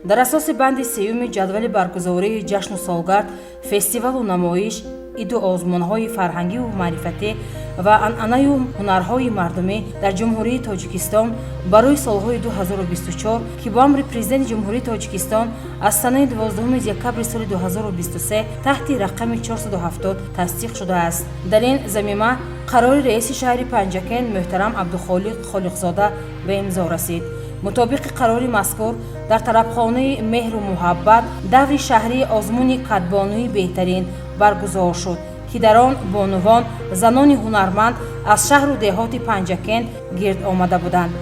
Дар асоси банди сеюми ҷадвали баргузории ҷашну солгард, фестивалу намоиш, иду озмунҳои фарҳангиву маърифатӣ ва анъанаю ҳунарҳои мардумӣ дар Ҷумҳурии Тоҷикистон барои солҳои 2024, ки бо амри Президенти Ҷумҳурии Тоҷикистон аз санаи 12 декабри соли 2023 таҳти рақами 470 тасдиқ шудааст. Дар ин замима қарори раиси шаҳри Панҷакент муҳтарам Абдухолиқ Холиқзода ба имзо расид. Мутобиқи қарори мазкур, дар тарабхонаи «Меҳру муҳаббат» даври шаҳрии озмуни «Кадбонуи беҳтарин» баргузор шуд, ки дар он бонувон, занони ҳунарманд аз шаҳру деҳоти Панҷакент гирд омада буданд.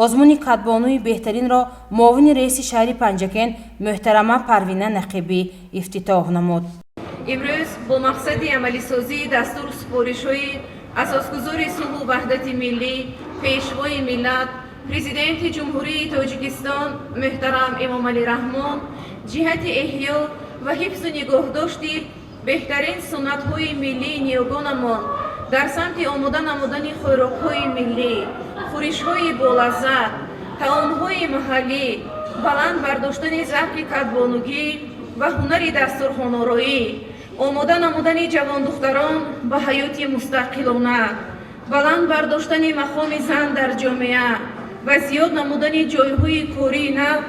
Озмуни «Кадбонуи беҳтаринро» муовини раиси шаҳри Панҷакент муҳтарама Парвина Нақибӣ ифтитоҳ намуд. Имрӯз бо мақсади амалисозии дастуру супоришҳои Асосгузори сулҳу ваҳдати миллӣ, Пешвои миллат, Президенти Ҷумҳурии Тоҷикистон муҳтарам Эмомалӣ Раҳмон ҷиҳати эҳё ва ҳифзу нигоҳдошти беҳтарин суннатҳои миллии ниёгонамон дар самти омода намудани хӯрокҳои миллӣ, хӯришҳои болаззат, таомҳои маҳаллӣ, баланд бардоштани завқи кадбонугӣ ва ҳунари дастурхонороӣ, омода намудани ҷавондухтарон ба ҳаёти мустақилона, баланд бардоштани мақоми зан дар ҷомеа ва зиёд намудани ҷойҳои кории нав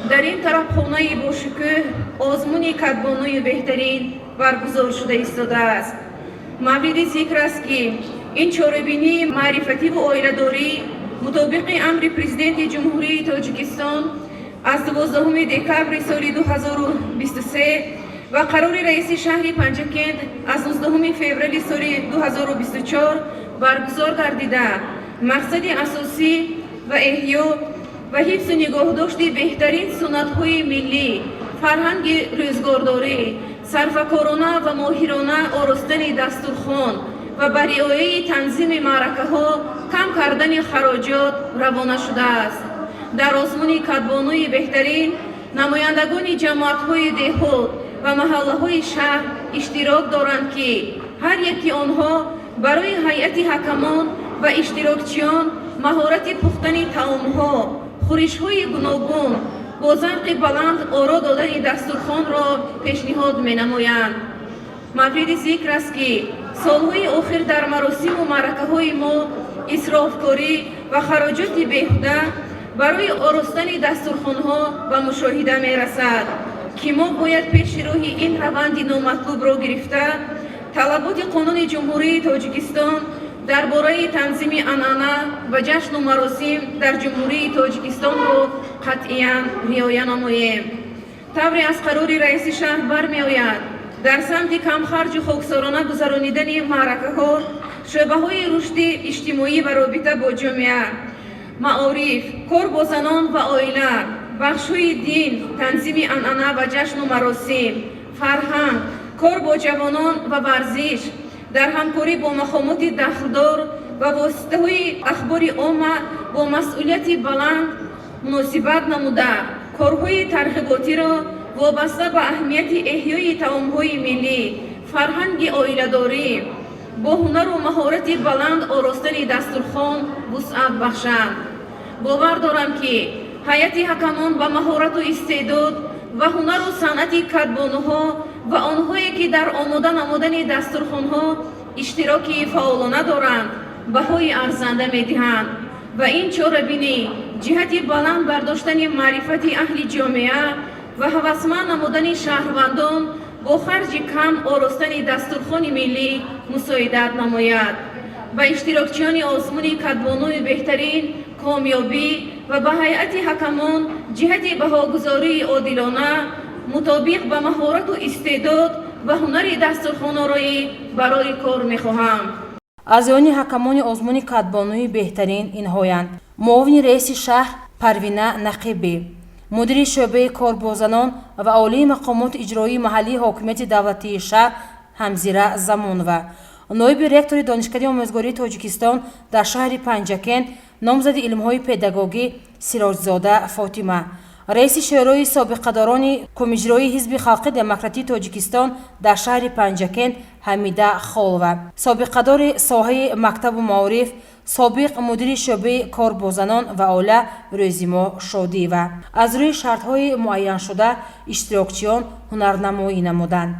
Дар ин тарабхонаи бошукӯҳ озмуни кадбонуи беҳтарин баргузор шуда истодааст. Мавриди зикр аст, ки ин чорабинии маърифативу оиладорӣ мутобиқи амри Президенти Ҷумҳурии Тоҷикистон аз 12 декабри соли 2023 ва қарори раиси шаҳри Панҷакент аз 19 феврали соли 2024 баргузор гардида, мақсади асосӣ ва эҳё ва ҳифзу нигоҳдошти беҳтарин суннатҳои миллӣ, фарҳанги рӯзгордорӣ, сарфакорона ва моҳирона оростани дастурхон ва ба риояи танзими маъракаҳо кам кардани хароҷот равона шудааст. Дар озмуни кадбонуи беҳтарин намояндагони ҷамоатҳои деҳот ва маҳаллаҳои шаҳр иштирок доранд, ки ҳар яки онҳо барои ҳайати ҳакамон ва иштирокчиён маҳорати пухтани таомҳо, хӯришҳои гуногун, бо завқи баланд оро додани дастурхонро пешниҳод менамоянд. Мавриди зикр аст, ки солҳои охир дар маросиму маъракаҳои мо исрофкорӣ ва хароҷоти беҳуда барои оростани дастурхонҳо ба мушоҳида мерасад, ки мо бояд пеши роҳи ин раванди номатлубро гирифта, талаботи Қонуни Ҷумҳурии Тоҷикистон дар бораи танзими анъана ва ҷашну маросим дар Ҷумҳурии Тоҷикистонро қатъиян риоя намоем. Тавре аз қарори раиси шаҳр бармеояд, дар самти камхарҷу хоксорона гузаронидани маъракаҳо шӯъбаҳои рушди иҷтимоӣ ва робита бо ҷомеа, маориф, кор бо занон ва оила, бахшҳои дин, танзими анъана ва ҷашну маросим, фарҳанг, кор бо ҷавонон ва варзиш дар ҳамкорӣ бо мақомоти дахлдор ва воситаҳои ахбори омма бо масъулияти баланд муносибат намуда, корҳои тарғиботиро вобаста ба аҳамияти эҳёи таомҳои миллӣ, фарҳанги оиладорӣ, бо ҳунару маҳорати баланд оростани дастурхон вусъат бахшанд. Бовар дорам, ки ҳайати ҳакамон ба маҳорату истеъдод ва ҳунару санъати кадбонуҳо ва онҳое, ки дар омода намудани дастурхонҳо иштироки фаъолона доранд, баҳои арзанда медиҳанд ва ин чорабинӣ ҷиҳати баланд бардоштани маърифати аҳли ҷомеа ва ҳавасманд намудани шаҳрвандон бо харҷи кам оростани дастурхони миллӣ мусоидат намояд. Ба иштирокчиёни озмуни кадбонуи беҳтарин комёбӣ ва ба ҳайати ҳакамон ҷиҳати баҳогузории одилона мутобиқ ба маҳорату истеъдод ва ҳунари дастурхонороӣ барори кор мехоҳам. Аъзоёни ҳакамони озмуни кадбонуи беҳтарин инҳоянд: муовини раиси шаҳр Парвина Нақибӣ, мудири шӯъбаи кор бо занон ва олии мақомоти иҷроии маҳаллии ҳокимияти давлатии шаҳр Ҳамзира Замонова, ноиби ректори Донишкадаи омӯзгории Тоҷикистон дар шаҳри Панҷакент, номзади илмҳои педагогӣ Сироҷзода Фотима, раиси Шӯрои собиқадорони Комиҷроии Ҳизби Халқи Демократии Тоҷикистон дар шаҳри Панҷакент Ҳамида Холова, собиқадори соҳаи мактабу маориф, собиқ мудири шӯъбаи кор бо занон ва оила Рӯзимо Шодиева. Аз рӯи шартҳои муайяншуда иштирокчиён ҳунарнамоӣ намуданд.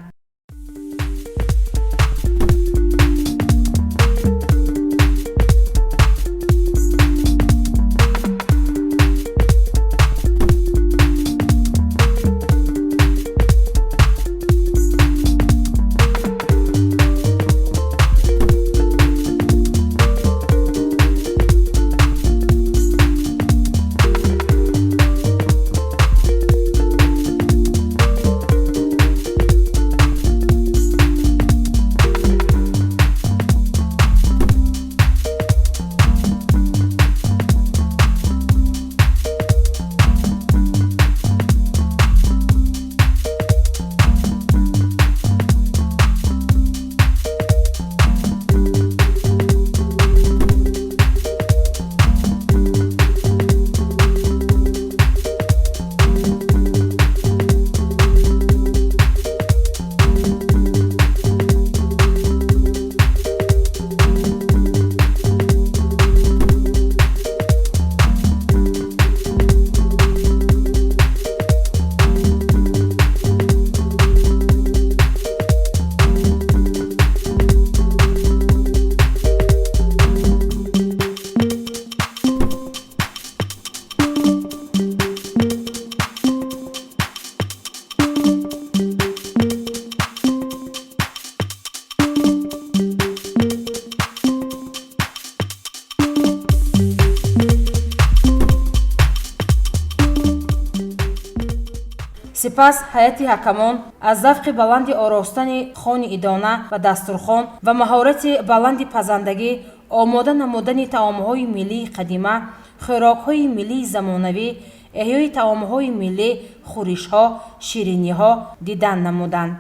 Сипас ҳайати ҳакамон аз завқи баланди оростани хони идона ва дастурхон ва маҳорати баланди пазандагӣ, омода намудани таомҳои миллии қадима, хӯрокҳои миллии замонавӣ, эҳёи таомҳои миллӣ, хӯришҳо, шириниҳо дидан намуданд.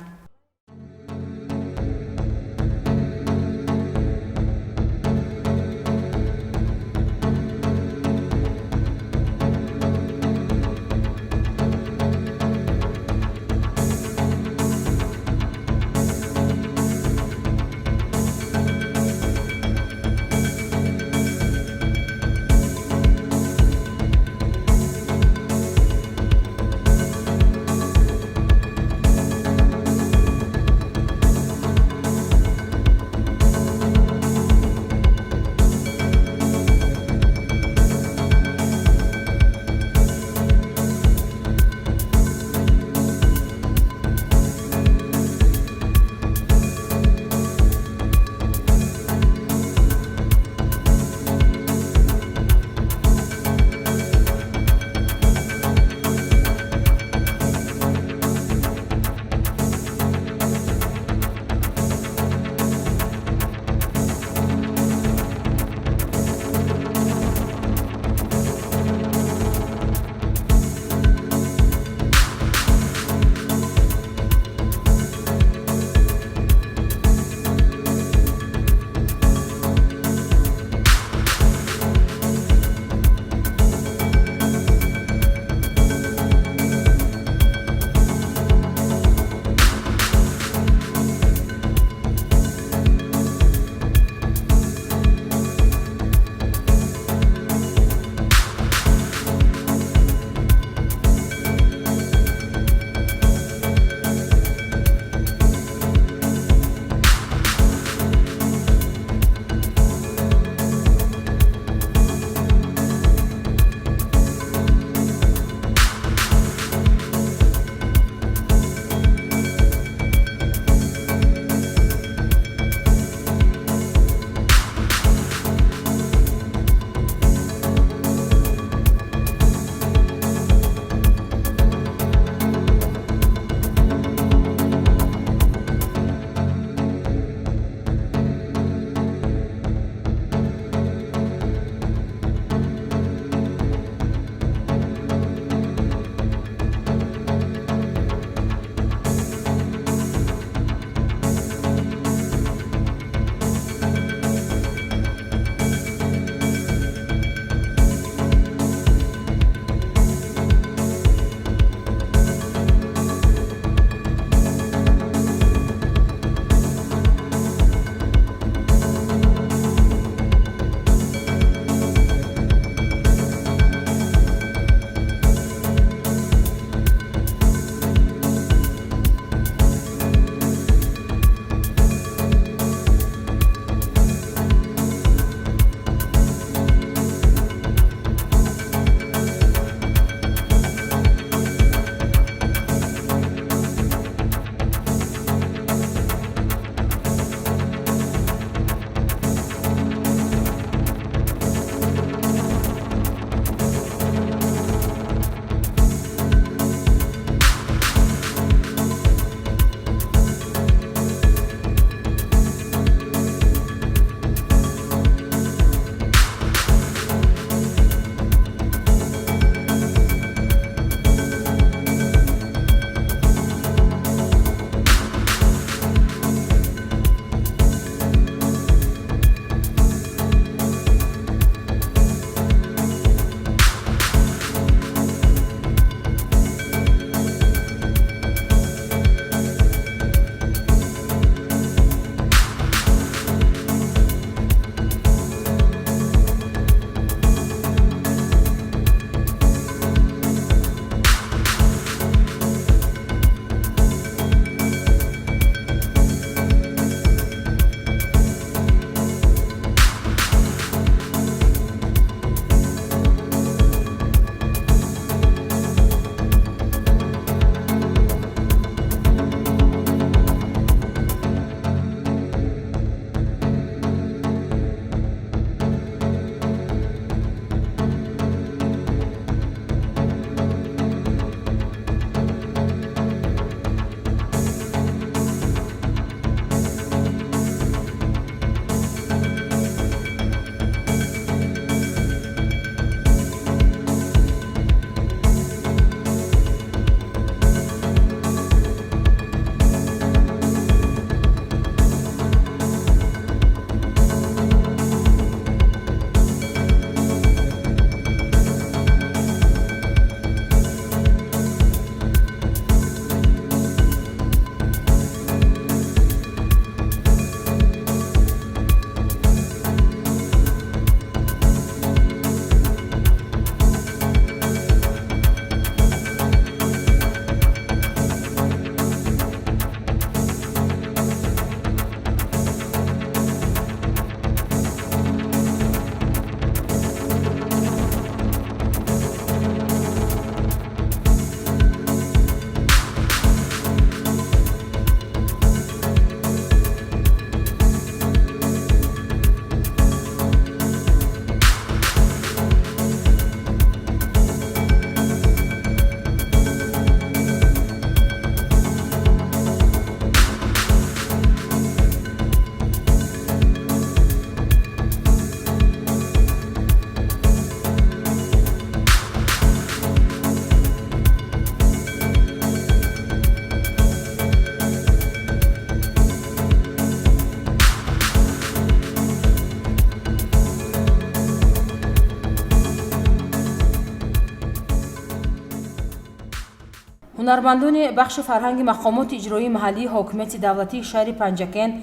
Ҳунармандони бахши фарҳанги мақомоти иҷроии маҳаллии ҳокимияти давлатии шаҳри Панҷакент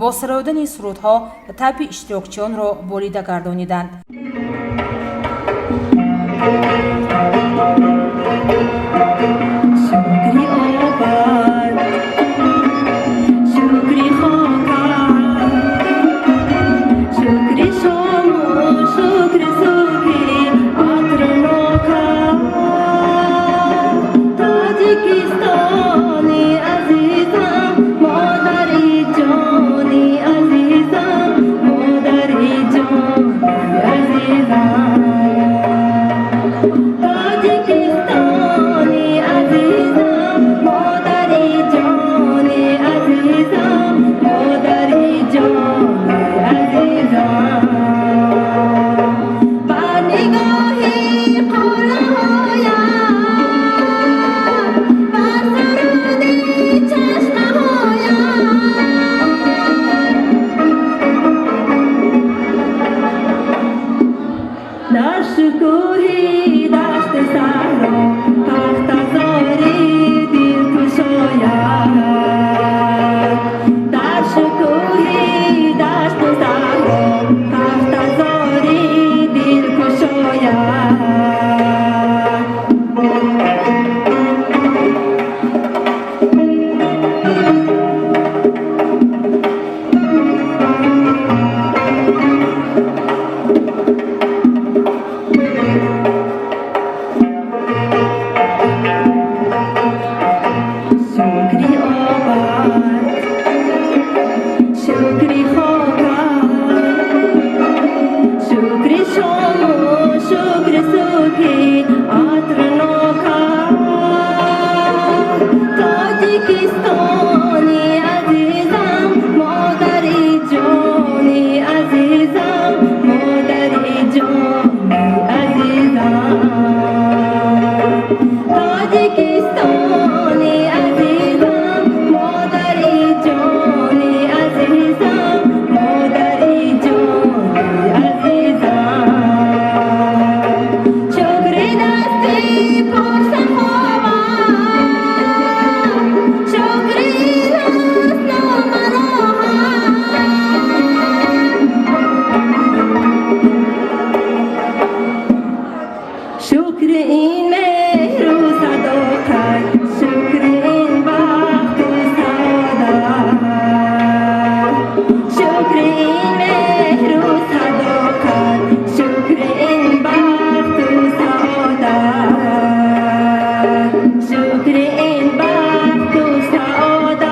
бо сароидани сурудҳо табъи иштирокчиёнро болида гардониданд. Шукри обад, шукри хокат, шукри шому, шукри субҳи атрнокат. Тоҷикистони азизам, модари ҷони азизам, модари ҷони азизам. Тоҷикистони азизам, модари ҷони азизам, модари ҷони азизам. Бар нигоҳи қуллаҳоят, бар суруди чашмаҳоят. Дар шукӯҳи дашти саҳро пахтазори дилкушояд. Дар шукӯҳи дашти саҳро пахтазори дилкушояд. Шукри обад, шукри хокат, шукри шому, шукри субҳи атрнокат. Тоҷикистони азизам, модари ҷони азизам, модари ҷони азизам. Тоҷикистони азизам, модари ҷони азизам, модари ҷони азизам. Шукри дасти пурсаховат, шукри ҳусну малоҳат. Шукри ин меҳру садоқат, шукри ин бахту саодат. Шукри ин меҳру садоқат, шукри ин бахту саодат. Шукри ин бахту саодат.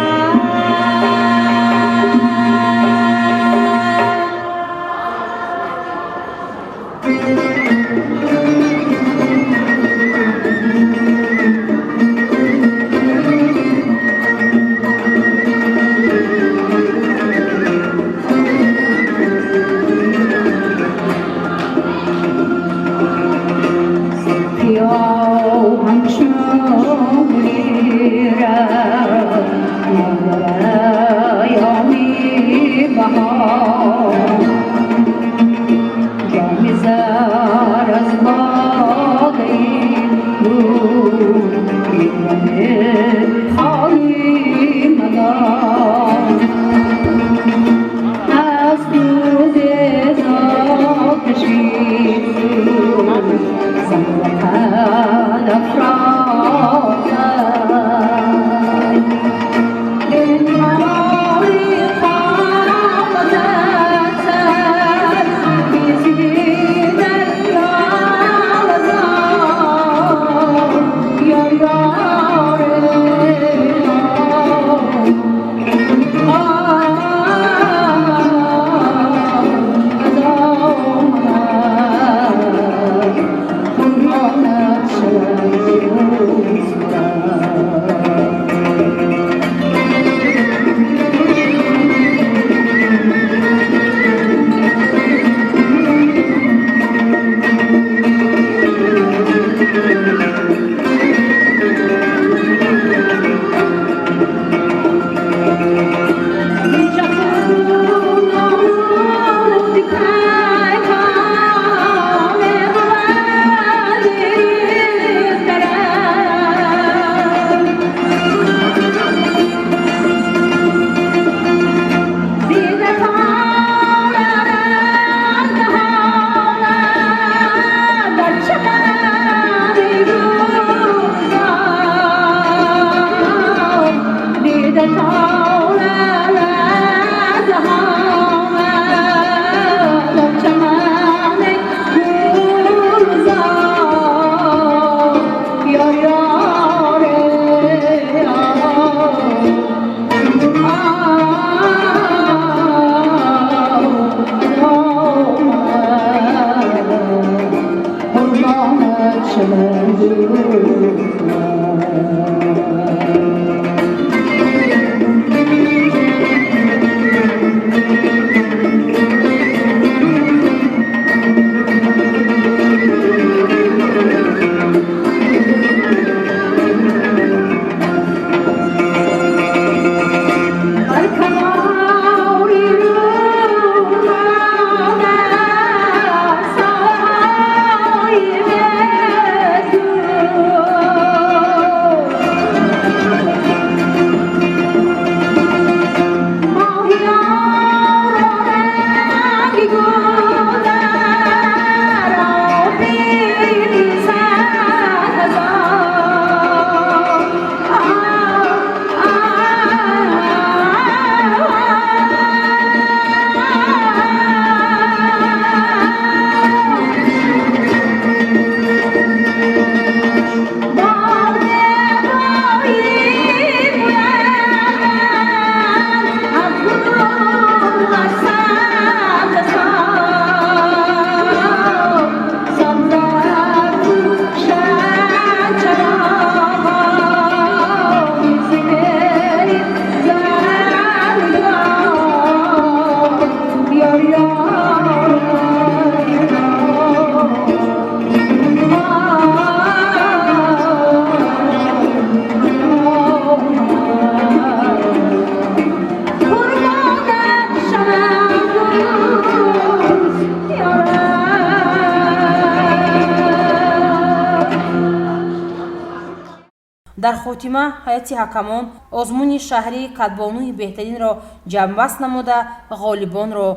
Дар хотима ҳайати ҳакамон озмуни шаҳрии кадбонуи беҳтаринро ҷамъбаст намуда, ғолибонро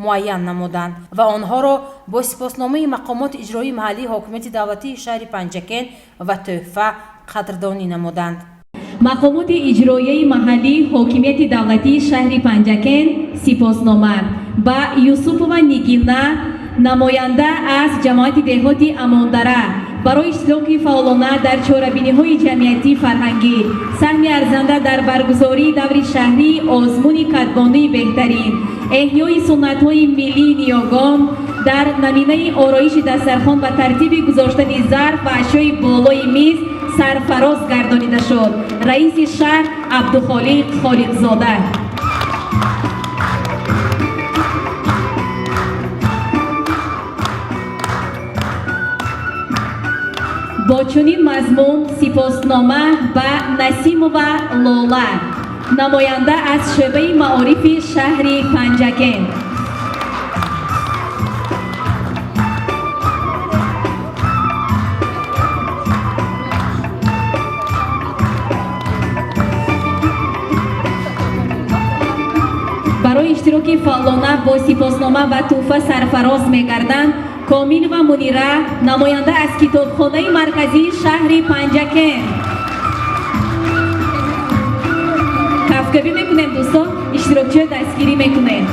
муайян намуданд ва онҳоро бо сипосномаи мақомоти иҷроии маҳаллии ҳокимияти давлатии шаҳри Панҷакент ва тӯҳфа қадрдонӣ намуданд. Мақомоти иҷроияи маҳаллии ҳокимияти давлатии шаҳри Панҷакент сипоснома ба Юсупова Нигина, намоянда аз ҷамоати деҳоти Амондара, барои иштироки фаъолона дар чорабиниҳои ҷамъиятӣ фарҳангӣ, саҳми арзанда дар баргузории даври шаҳрии озмуни кадбонуи беҳтарин, эҳёи суннатҳои миллии ниёгон дар наминаи ороиши дастархон ва тартиби гузоштани зарф ва ашёи болои миз сарфароз гардонида шуд. Раиси шаҳр Абдухолиқ Холиқзода. Бо чунин мазмун сипоснома ба Насимова Лола, намоянда аз шӯъбаи маорифи шаҳри Панҷакент. Барои иштироки фаъолона бо сипоснома ва тӯҳфа сарфароз мегарданд Комилова Мунира, намоянда аз китобхонаи марказии шаҳри Панҷакент. Кафкӯбӣ мекунем, дӯстон, иштирокчиё дастгирӣ мекунем.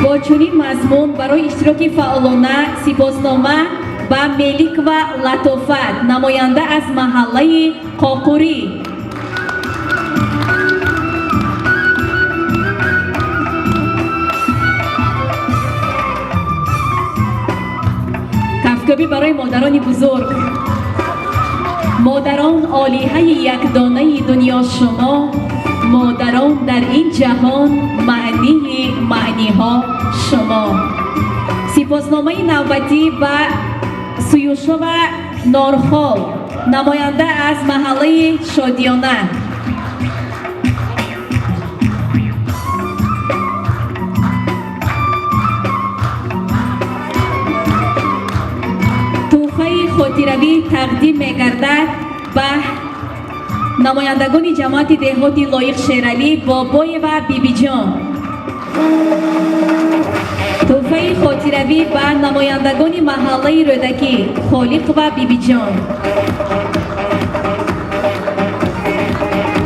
Бо чунин мазмун барои иштироки фаъолона сипоснома ба Меликова Латофат, намоянда аз маҳаллаи Қоқурӣ. Кафкӯбӣ барои модарони бузург. Модарон олиҳаи якдонаи дунё шумо, модарон дар ин ҷаҳон маънии маъниҳо шумо. Сипосномаи навбатӣ ба Суюшова Норхол, намоянда аз маҳаллаи Шодиёна. Тӯҳфаи хотиравӣ тақдим мегардад ба намояндагони ҷамоати деҳоти Лоиқ Шералӣ Бобоева Бибиҷон. Тӯҳфаи хотиравӣ ба намояндагони маҳаллаи Рӯдакӣ Холиқова Бибиҷон.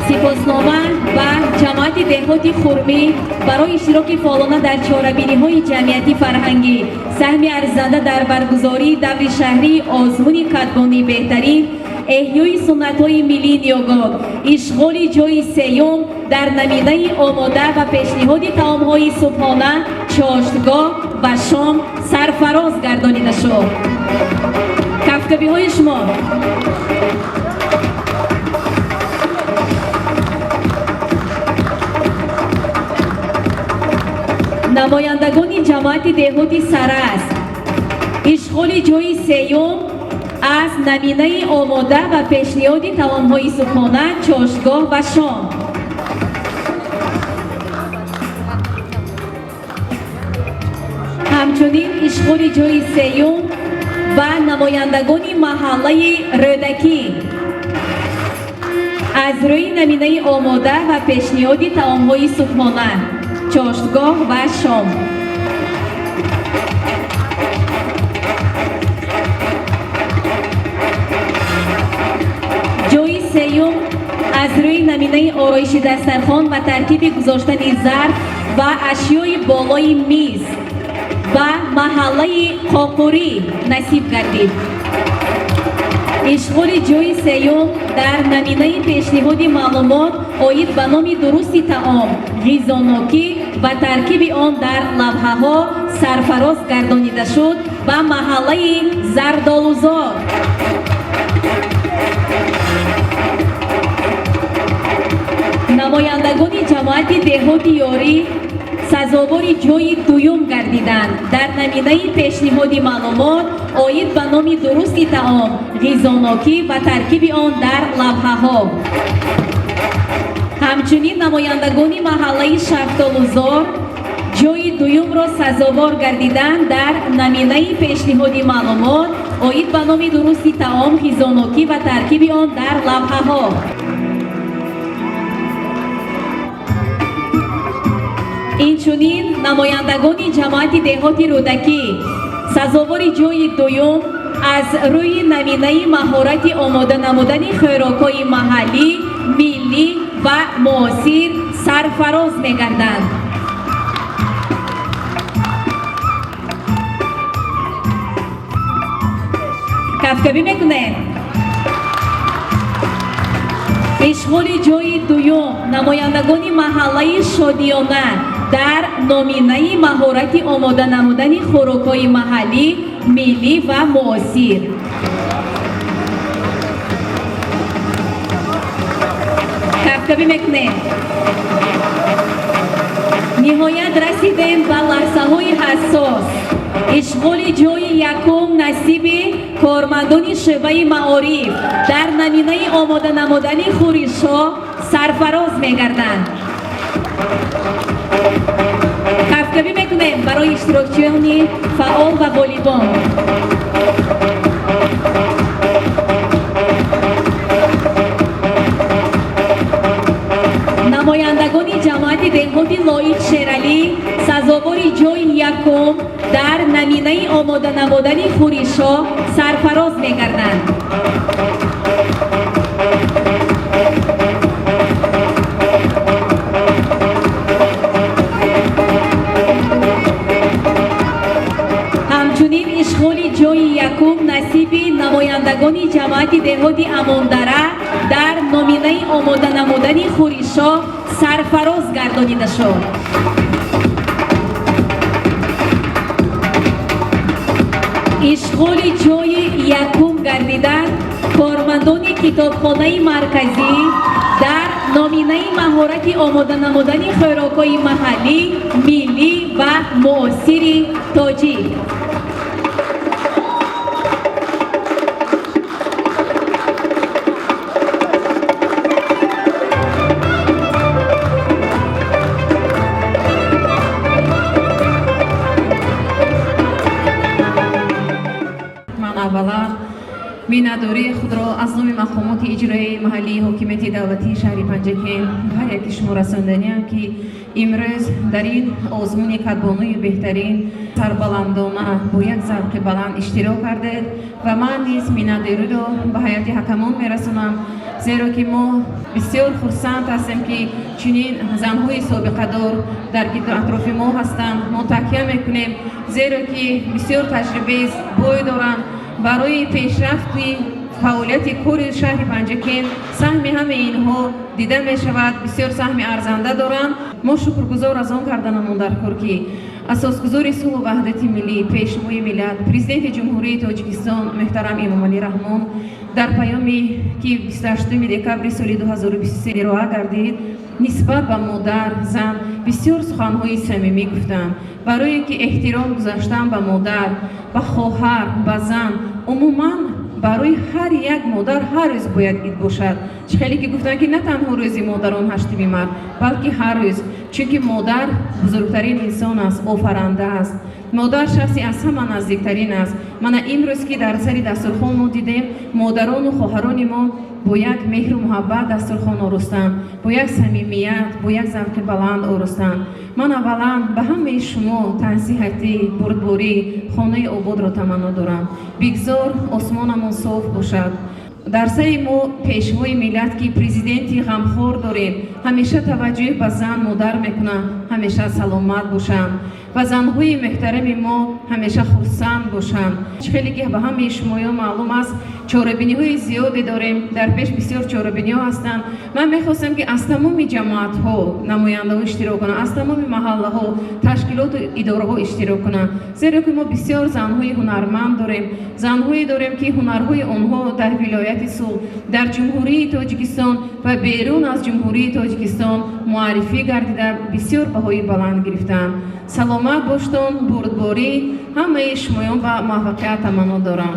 Сипоснома ба ҷамоати деҳоти Хурмӣ барои иштироки фаъолона дар чорабиниҳои ҷамъиятӣ фарҳангӣ, саҳми арзанда дар баргузории даври шаҳрии озмуни кадбонии беҳтарин, эҳёи суннатҳои миллии ниёгон, ишғоли ҷойи сеюм дар наминаи омода ва пешниҳоди таомҳои субҳона, чоштгоҳ ва шом сарфароз гардонида шуд. Кафкӯбиҳои шумо. Намояндагони ҷамоати деҳоти Сарас ишғоли ҷойи сеюм аз наминаи омода ва пешниҳоди таомҳои субҳона, чоштгоҳ ва шом. Ҳамчунин ишғоли ҷойи сеюм ба намояндагони маҳаллаи Рӯдакӣ аз рӯи наминаи омода ва пешниҳоди таомҳои субҳона, чоштгоҳ ва шом. Ҷойи сеюм аз рӯи наминаи ороиши дастархон ва тартиби гузоштани зарф ва ашёи болои миз ба маҳаллаи Қоқурӣ насиб гардид. Ишғоли ҷойи сеюм дар наминаи пешниҳоди маълумот оид ба номи дурусти таом, ғизонокӣ ва таркиби он дар лавҳаҳо сарфароз гардонида шуд ба маҳаллаи Зардолузор. Намояндагони ҷамоати деҳоти Ёрӣ сазовори ҷойи дуюм гардиданд дар наминаи пешниҳоди маълумот оид ба номи дурусти таом, ғизонокӣ ва таркиби он дар лавҳаҳо. Ҳамчунин намояндагони маҳаллаи Шафтолузор Ҷойи дуюмро сазовор гардидан дар номинаи пешниҳоди маълумот оид ба номи дурусти таом, хизонокӣ ва таркиби он дар лавҳаҳо. Инчунин намояндагони ҷамоати деҳоти Рӯдакӣ сазовори ҷойи дуюм аз рӯи номинаи маҳорати омода намудани хӯрокҳои маҳаллӣ, миллӣ ва муосир сарфароз мегарданд. Кафкабӣ мекунед. Ишғоли ҷойи дуюм намояндагони маҳаллаи Шодиёна дар номинаи маҳорати омода намудани хӯрокҳои маҳаллӣ, миллӣ ва муосир. Кафкабӣ мекунем. Ниҳоят расидем ба лаҳзаҳои ҳассос. Ишғоли ҷойи якум насиби кормандони шӯъбаи маориф дар номинаи омода намудани хӯришҳо сарфароз мегарданд. Кафкабӣ мекунем барои иштирокчиёни фаъол ва ғолибон. Намояндагони ҷамоати деҳоти Лоиқ Шералӣ сазовори ҷойи якум дар номинаи омода намудани хӯришҳо сарфароз мегарданд. Ҳамчунин ишғоли ҷойи якум насиби намояндагони ҷамоати деҳоти Амондара дар номинаи омода намудани хӯришҳо сарфароз гардонида шуд. Ишғоли ҷойи якум гардидан кормандони китобхонаи марказӣ дар номинаи маҳорати омода намудани хӯрокҳои маҳаллӣ, миллӣ ва муосири тоҷик. Аввалан миннатдории худро аз номи мақомоти иҷроияи маҳаллии ҳокимияти давлатии шаҳри Панҷакент ба ҳар яки шумо расонданиам, ки имрӯз дар ин озмуни кадбонуи беҳтарин сарбаландона бо як завқи баланд иштирок кардед ва ман низ миннатдориро ба ҳайати ҳакамон мерасонам, зеро ки мо бисёр хурсанд ҳастем, ки чунин занҳои собиқадор дар гирду атрофи мо ҳастанд. Мо такя мекунем, зеро ки бисёр таҷрибаи бой доранд. Барои пешрафти фаъолияти кори шаҳри Панҷакент саҳми ҳамаи инҳо дида мешавад, бисёр саҳми арзанда доранд. Мо шукргузор аз он карданамон дар кор, ки асосгузори сулҳу ваҳдати миллӣ, пешвои миллат, президенти Ҷумҳурии Тоҷикистон муҳтарам Эмомалӣ Раҳмон дар паёме, ки 28 декабри соли 2023 ироа гардид, нисбат ба модар, зан бисёр суханҳои самимӣ гуфтанд. Барое ки эҳтиром гузаштан ба модар, ба хоҳар, ба зан, умуман барои ҳар як модар ҳар рӯз бояд ид бошад. Чӣ хеле ки гуфтанд, ки на танҳо рӯзи модарон 8 март, балки ҳар рӯз, чунки модар бузургтарин инсон аст, офаранда аст. Модар шахси аз ҳама наздиктарин аст. Мана имрӯз, ки дар сари дастурхон мо дидем, модарону хоҳарони мо бо як меҳру муҳаббат дастурхон оростанд, бо як самимият, бо як завқи баланд оростанд. Ман аввалан ба ҳамаи шумо тансиҳатӣ, бурдборӣ, хонаи ободро таманно дорам. Бигзор осмонамон соф бошад. Дар сари мо пешвои миллат, ки президенти ғамхор дорем, ҳамеша таваҷҷӯҳ ба зан, модар мекунанд, ҳамеша саломат бошанд ва занҳои муҳтарами мо ҳамеша хурсанд бошанд. Чӣ хеле ки ба ҳамаи шумоё маълум аст, чорабиниҳои зиёде дорем, дар пеш бисёр чорабиниҳо ҳастанд. Ман мехостам, ки аз тамоми ҷамоатҳо намояндаҳо иштирок кунанд, аз тамоми маҳаллаҳо, ташкилоту идораҳо иштирок кунанд, зеро ки мо бисёр занҳои ҳунарманд дорем, занҳое дорем, ки ҳунарҳои онҳо дар вилояти Суғд, дар Ҷумҳурии Тоҷикистон ва берун аз Ҷумҳурии Тоҷикистон муаррифӣ гардида, бисёр баҳои баланд гирифтаанд. Саломат боштон, бурдборӣ, ҳамаи шумоён ба муваффақият таманно дорам.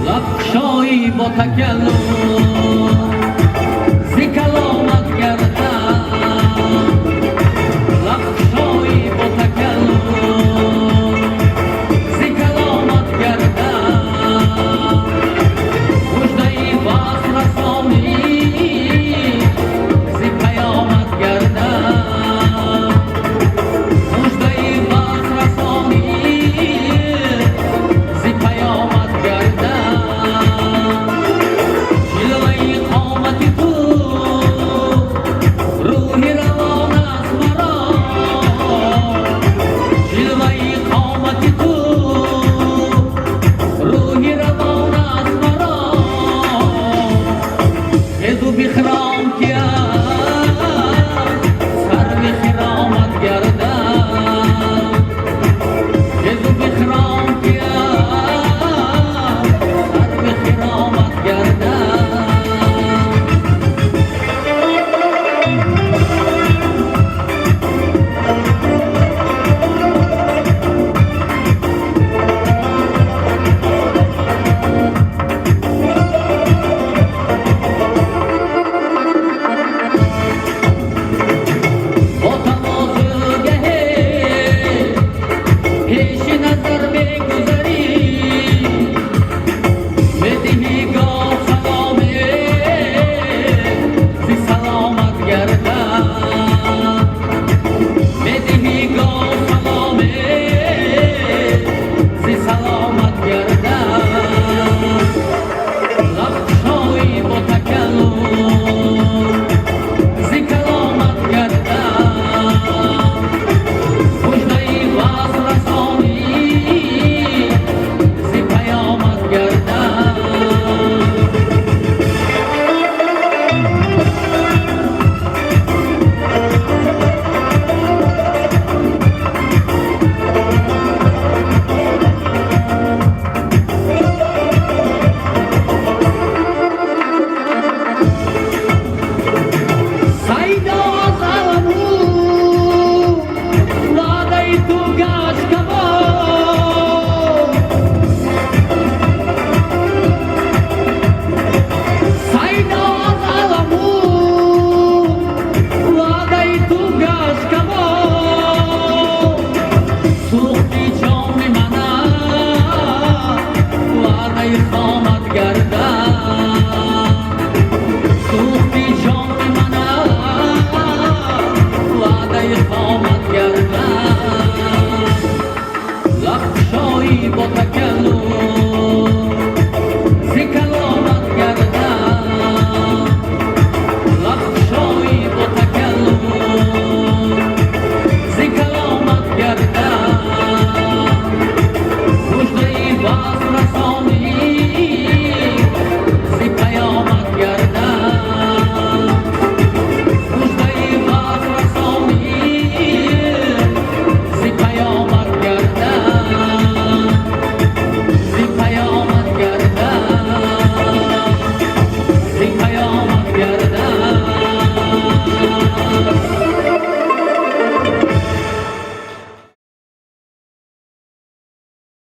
Лабкушоӣ бо такаллум. Тош.